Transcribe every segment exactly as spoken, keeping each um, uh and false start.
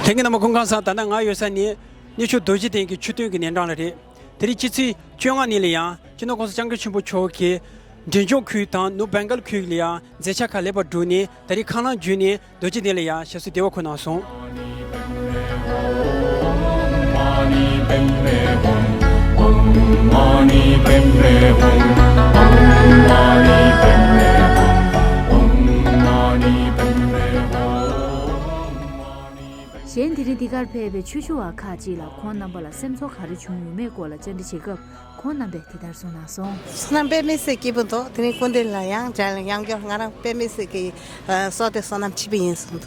ལྷན་རྒྱས་རྣམ་པ་སྐུ་ཁམས་བཟང་། ད་ལྟ་ང་ཡོད་ས་ནི་གནས་མཆོག་རྡོ་རྗེ་གདན་གྱི་མཆོད་རྟེན་གྱི་ཉེ་འགྲམ་ལ་རེད། དེ་རིང་ཕྱི་ཚེས་བཅོ་ལྔ་ཉིན་ལ་ཡང་སྤྱི་ནོར་༸གོང་ས་༸སྐྱབས་མགོན་ཆེན་པོ་མཆོག་གིས་འབྲས་ལྗོངས་ཁུལ་དང་ནུབ་བེང་གལ་ཁུལ་ལ་ཡང་མཛད་འཆར་ཁག་ལེགས་པར་གྲུབ་ནས། ད་རེས་ཁ་རླངས་བརྒྱུད་ནས་རྡོ་རྗེ་གདན་ལ་ཡང་ཞབས་སོར་བདེ་བར་འཁོད་གནང་སོང་། གཞན་དེ་རིང་འདི་གར་ཕེབས་པའི་ཆོས་ཞུ་བ་ཁག་ཅིག་ལ་ཁོང་རྣམ་པ་ལ་སེམས་ཚོར་ག་རེ་བྱུང་ཡོད་མེད་སྐོར་ལ་བཅར་འདྲི་བྱེད་སྐབས། ཁོང་རྣམ་པས་དེ་ལྟར་གསུངས་གནང་སོང་། བསོད་ནམས་དཔེ་མི་སྲིད་སྐྱིད་པོ་འདུག་དེ་རིང་སྐུ་མདུན་ལ་ཡང་མཇལ་ཡང་བསྐྱར་ང་རང་དཔེ་མི་སྲིད་ཀྱི་ཨ་བསོད་བདེ་བསོད་ནམས་ཆེ་བ་ཡིན་གསུངས་འདུག་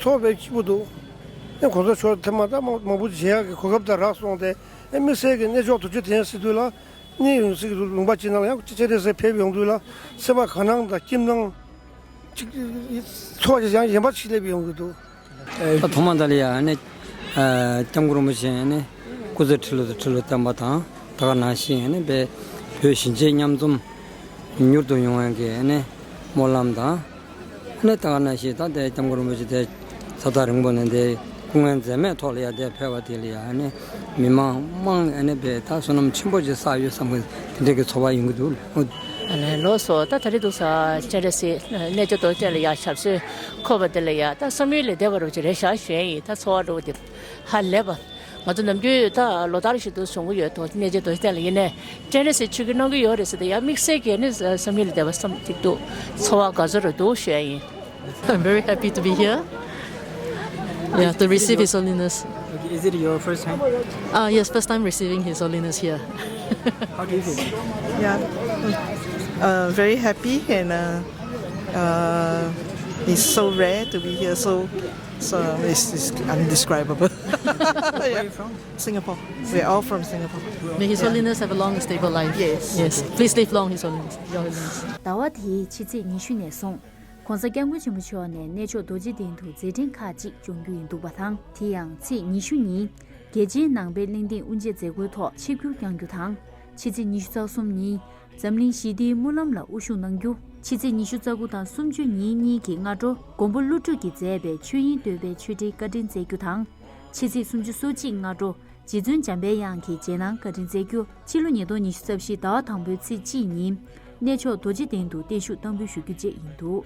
ཚོར་བ་སྐྱིད་པོ་འདུག་ཨེ་གོང་ས་མཆོག་ཐེངས་མ་ད་མང་མང་པོ་མཇལ་ཡག་གི་གོ་སྐབས་དེ་རག་སོང་སྟེ། ཨེ་དམིགས་བསལ་གྱི་གནས་མཆོག་རྡོ་རྗེ་གདན་ཟེར་དུས་ལ། གནས་ཡོད་སའི་ལུང་པ་ཅིག་ནང་ལ་ཡང་སྤྱན་རས་གཟིགས་ཕེབས་ཡོང་དུས་ལ། སེམས་པ་དགའ་སྣང་དང་སྐྱིད་སྣང་ཅིག་ཚོར་བ་ཅིག་ཡང་ཡན་པ་ཅིག་སླེབས་ཡོང་གི་འདུག་ད་ཐོག་མ་ད་ལ་ཡ་ཨ་ནི་ཨ་སྐྱབས་མགོན་རིན་པོ་ཆེ་ཨ་ནི་སྐུ་ཚེ་ཁྲི་ལོ་དང་ཁྲི་ལོ་བརྟན་པ་དང་། ད་ག་ནང་བཞིན་ཨ་ནི་བོད་བོད་གཞིས་བྱེས་མཉམ་འཛོམས་མྱུར་དུ་ཡོང་བའི་གི་ཨ་ནི་སྨོན་ལམ་དང་། ཨ་ནི་ད་ག་ནང་བཞིན་ད་ལྟའི་སྐྱབས་མགོན་རིན་པོ་ཆེ་དེ་ས་ཐག་རིང་པོ་ནས་དེ་སྐུ་ངལ་འཛེམས་མེད་ཐོག་ལ་ཡ་དེ་ཕེབས་པ་དེ་ལ་ཡ་ཨ་ནི་མི་མང་མང་ཨ་ནི་བས་ད་བསོད་ནམས་ཆེན་པོ་ཅིག་བསགས་ཡོད་བསམ་གི་དེ་འདྲའི་གི་ཚོར་བ་ཡོང་གི་འདུག་ཨ་ནི་ལགས་སོ། ད་ད་རེས་འདུག་ས་སྤྱན་རས་གཟིགས་གནས་མཆོག་རྡོ་རྗེ་གདན་ལ་ཡ་ཞབས་སོར་འཁོད་པ་དེ་ལ་ཡ་ད་བསམ་ཡུལ་ལས་འདས་པ་རུ་ཅིག་རེད་ཤག་ཞུ་ཡ་ཡིན། ད་ཚོར་བ་འདྲ་བོ་དེ་ཧ་ལས་པ། ང་ཚོ་ནམ་རྒྱུན་ད་ལོ་ལྟར་བཞིན་དུ་བྱུང་གི་ཡོད་དོ། གནས་མཆོག་རྡོ་རྗེ་གདན་ལ་ཡིན་ནའི་སྤྱན་རས་གཟིགས་མཆོད་ཀྱི་གནང་གི་ཡོད་རེད་ཟེར་ཏེ་ཡ་དམིགས་བསལ་གྱི་ནི་བསམ་ཡུལ་ལས་འདས་པ་བསམ་ཐིག་འདུག་ཚོར་བ་དགའ་ཚོར་རེ་འདུག་ཞུ་ཡ་ཡིན། I'm very happy to be here. Yeah, to receive His Holiness. Okay, is it your first time? Ah, yes, first time receiving His Holiness here. How do you feel? Yeah, uh, very happy and uh, uh, it's so rare to be here. So So it's, it's indescribable. Where are you from? Singapore. We're all from Singapore. May His Holiness have a long and stable life. Yes. Yes. Please live long, His Holiness. Your Holiness. ཟླ་བ་དེའི་ཕྱི་ཚེས་ཉི་ཤུ་ནས་བཟུང་། ༸གོང་ས་༸སྐྱབས་མགོན་ཆེན་པོ་མཆོག་ནས་གནས་མཆོག་རྡོ་རྗེ་གདན་དུ་མཛད་འཕྲིན་ཁག་ཅིག་སྐྱོང་རྒྱུ་ཡིན་འདུག་པ་དང་། དེ་ཡང་ཚེས་ཉི་ཤུ་ཉིན་རྒྱལ་སྤྱིའི་ནང་པའི་གླེང་སྟེགས་དབུ་འབྱེད་མཛད་སྒོའི་ཐོག་ཆིབས་བསྒྱུར་བསྐྱང་རྒྱུ་དང་། ཕྱི་ཚེས་ཉི་ཤུ་རྩ་གསུམ་ཉིན། འཛམ་གླིང་ཞི་བདེའི་སྨོན་ལམ་ལ་དབུ་བཞུགས་གནང་རྒྱུ། ཕྱི་ཚེས་ཉི་ཤུ་རྩ་དགུ་དང་སུམ་ཅུ་ཉིན་གཉིས་ཀྱི་སྔ་དྲོ། མགོན་པོ་ཀླུ་སྒྲུབ་ཀྱིས་མཛད་པའི་ཆོས་དབྱིངས་བསྟོད་པའི་ཆོས་འབྲེལ་བཀའ་དྲིན་སྩལ་རྒྱུ་དང་། ཕྱི་ཚེས་སུམ་ཅུ་སོ་གཅིག་སྔ་དྲོ། རྗེ་བཙུན་འཇམ་དཔལ་དབྱངས་ཀྱི་རྗེས་གནང་བཀའ་དྲིན་སྩལ་རྒྱུ། ཕྱི་ལོ་ཉིས་སྟོང་ཉི་ཤུ་རྩ་བཞི་ཟླ་བ་དང་པོའི་ཚེས་གཅིག་ཉིན། གནས་མཆོག་རྡོ་རྗེ་གདན་དུ་བརྟན་བཞུགས་གཏང་འབུལ་ཞུ་རྒྱུ་བཅས་ཡིན་འདུག